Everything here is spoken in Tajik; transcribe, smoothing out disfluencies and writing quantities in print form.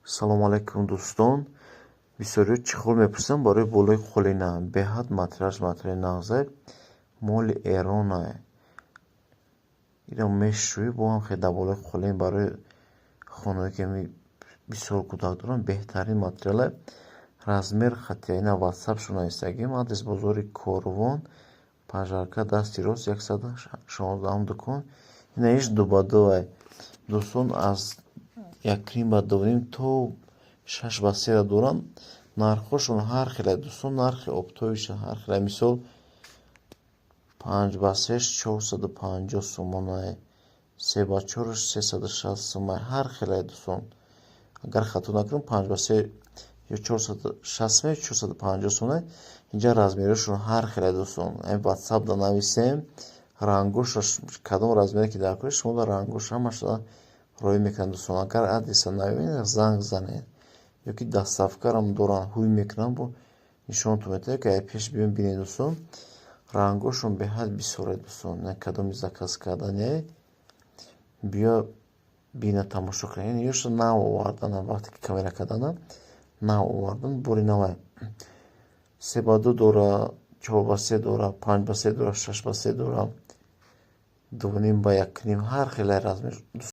Салому алайкум, дӯстон. Бисёриҳо чехол мепурсанд барои болои қолина. Беҳад материалаш материали нағзе, моли Эронае. Иро мешӯӣ, бо ҳам хел дар болои қолин, барои хонаҳое ки бисёр кӯдак доранд, беҳтарин материале. Размер хатия ина ватсапшо нависагим. Адрес: бозори Корвон, Пожарка, дасти рост, 116-ум дукон. Ина иш ду ба дуай, дӯстон, аз якним ба дувним то шаш ба сера доранд. Нархҳошон ҳар хеле, дӯстон, нархи оптовиша ҳар хеле. Мисол, панҷ ба сеш 450 сомонае, се ба чорш 360 сомае, ҳар хеле, дӯстон. Агар хато накунам, панҷ ба се ё 460 сомае, 450 сомонае. Инҷа размерҳошон ҳар хеле, дӯстон. Ватсапда нависем, рангоша, кадом размере ки дар кор, шумо рангош ҳамаша роӣ мекунанд, дӯстон. Агар адреса наёбед, занг занед, ё ки доставкарам доранд, ҳуй мекунанд, бо нишонатон метавад, ки ай пеш биён бинед, дӯстон. Рангҳошон беҳад бисёре, дӯстон. Кадоми заказ кардание, биё бина, тамошо кунед. Ёша нав овардан, вақте ки камера кардана, нав овардан, бори навай. Се ба ду дора, чор ба се дора, панҷ ба се дора, шаш ба се дора, дувним ба якним, ҳар хеле размер.